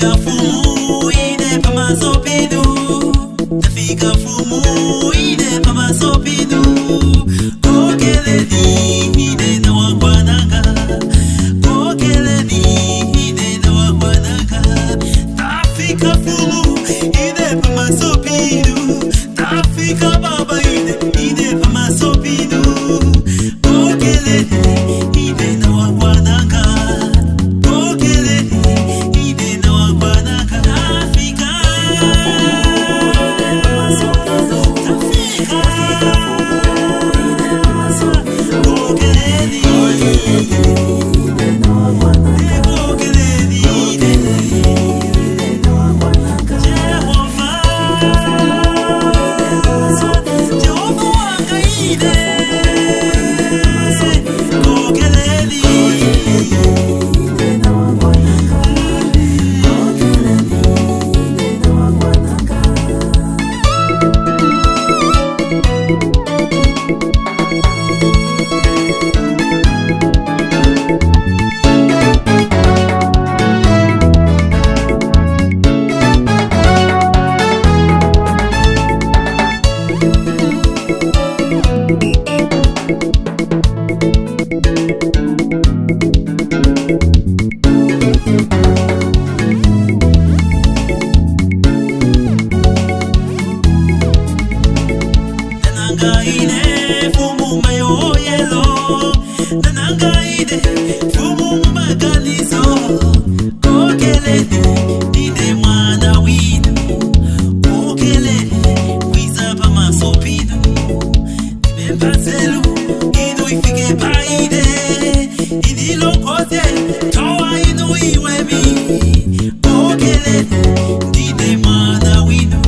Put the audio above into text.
Tafika fumu ine pamasopidu, tafika fumu ine pamasopidu. Kokeleni ine nawakwananga, kokeleni ine nawakwananga. Tafika fumu ine pamasopidu, tafika baba ine ine pamasopidu. Kokeleni ine nawakwananga, kokeleni ine nawakwananga. Tafika, tafika, kokeleni, kokeleni Jehova, Jehova wangaide, kokeleni. Nanangaine fumu mayoyelo, nanangaine fumu magalizo. Kokeleni dine mwana winu, kokeleni kwiza pamasopinu. Nimepaselu inu ifike paide, inilokote toa inu iwemi. Kokeleni dine mwana winu.